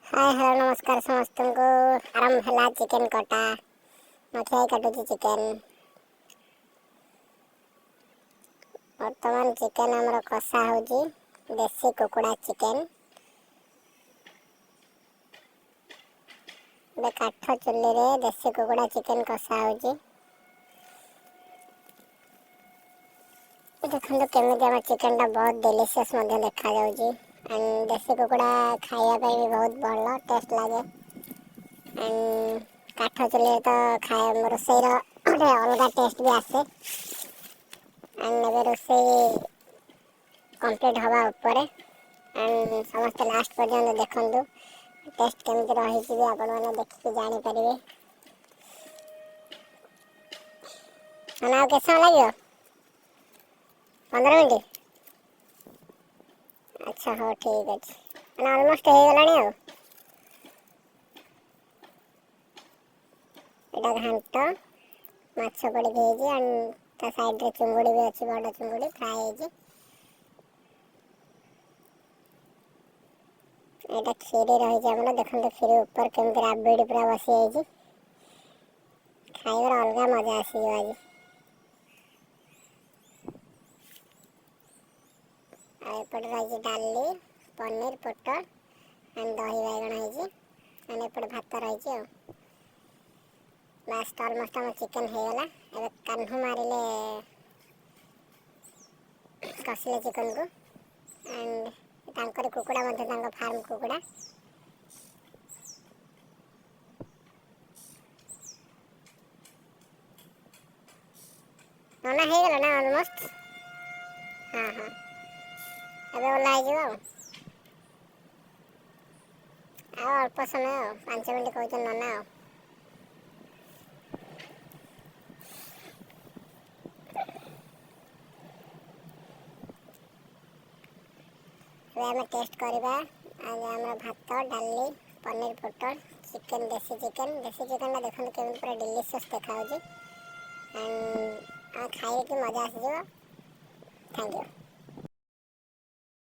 ହାଏ, hello, ନମସ୍କାର ସମସ୍ତଙ୍କୁ। ଆରମ୍ଭ ହେଲା ଚିକେନ୍ କଟା। ମଖିଆ କାଟୁଛି ଚିକେନ୍। ବର୍ତ୍ତମାନ ଚିକେନ୍ ଆମର କଷା ହେଉଛି, ଦେଶୀ କୁକୁଡ଼ା ଚିକେନ୍। ଏବେ କାଠ ଚୁଲିରେ ଦେଶୀ କୁକୁଡ଼ା ଚିକେନ୍ କଷା ହେଉଛି। ଦେଖନ୍ତୁ କେମିତି ଆମ ଚିକେନ୍ଟା ବହୁତ ଡେଲିସିୟସ୍ ମଧ୍ୟ ଦେଖାଯାଉଛି। ଆଣ୍ଡ ଦେଶୀ କୁକୁଡ଼ା ଖାଇବା ପାଇଁ ବି ବହୁତ ଭଲ ଟେଷ୍ଟ ଲାଗେ। ଆଣ୍ଡ କାଠ ଚୁଲିରେ ତ ଖାଇବା ରୋଷେଇର ଗୋଟେ ଅଲଗା ଟେଷ୍ଟ ବି ଆସେ। ଆଣ୍ଡ ଏବେ ରୋଷେଇ କମ୍ପ୍ଲିଟ୍ ହେବା ଉପରେ। ଆଣ୍ଡ ସମସ୍ତେ ଲାଷ୍ଟ ପର୍ଯ୍ୟନ୍ତ ଦେଖନ୍ତୁ, ଟେଷ୍ଟ କେମିତି ରହିଛି ବି ଆପଣମାନେ ଦେଖିକି ଜାଣିପାରିବେ। ମାନେ ଆଉ କେତେ ସମୟ ଲାଗିବ? 15 ମିନିଟ୍? ଆଚ୍ଛା, ହଉ, ଠିକ୍ ଅଛି। ମାନେ ଅଲମୋଷ୍ଟ ହେଇଗଲାଣି। ଆଉ ଏଇଟା ଘାଣ୍ଟ, ମାଛ ପଡ଼ିକି ହେଇଛି। ଆଣ୍ଡ ତା ସାଇଡ଼୍ରେ ଚୁଙ୍ଗୁଡ଼ି ବି ଅଛି, ବଡ଼ ଚୁଙ୍ଗୁଡ଼ି ଫ୍ରାଏ ହେଇଛି। ଏଇଟା କ୍ଷୀରି ରହିଛି ଆମର। ଦେଖନ୍ତୁ, କ୍ଷୀରି ଉପରେ କେମିତି ରାବିଡ଼ି ପୁରା ବସିଯାଇଛି। ଖାଇବାର ଅଲଗା ମଜା ଆସିଯିବ ଆଜି। ଆଉ ଏପଟେ ରହିଛି ଡାଲି, ପନିର, ପୋଟଳ ଆଣ୍ଡ ଦହି ବାଇଗଣ ହେଇଛି। ଆଣ୍ଡ ଏପଟେ ଭାତ ରହିଛି। ଆଉ ବାସ୍, ଅଲମୋଷ୍ଟ ଆମ ଚିକେନ୍ ହେଇଗଲା। ଏବେ କାହ୍ନୁ ମାରିଲେ, କଷିଲେ ଚିକେନକୁ। ଆଣ୍ଡ ତାଙ୍କରି କୁକୁଡ଼ା ମଧ୍ୟ, ତାଙ୍କ ଫାର୍ମ କୁକୁଡ଼ା। ନନା, ହେଇଗଲା ନା ଅଲମୋଷ୍ଟ? ହଁ, ଏବେ ଓହ୍ଲା ହେଇଯିବ। ଆଉ ଆଉ ଅଳ୍ପ ସମୟ, ଆଉ 5 ମିନିଟ୍ କହୁଛନ୍ତି ନନା। ଆଉ ଏବେ ଆମେ ଟେଷ୍ଟ କରିବା। ଆଜି ଆମର ଭାତ, ଡାଲି, ପନିର, ପୋଟଳ, ଚିକେନ୍, ଦେଶୀ ଚିକେନ୍। ଦେଶୀ ଚିକେନ୍ଟା ଦେଖନ୍ତୁ କେମିତି ପୁରା ଡେଲିସିୟସ୍ ଦେଖାଯାଉଛି। ଆଣ୍ଡ ଆମେ ଖାଇକି ମଜା ଆସିଯିବ। Thank you.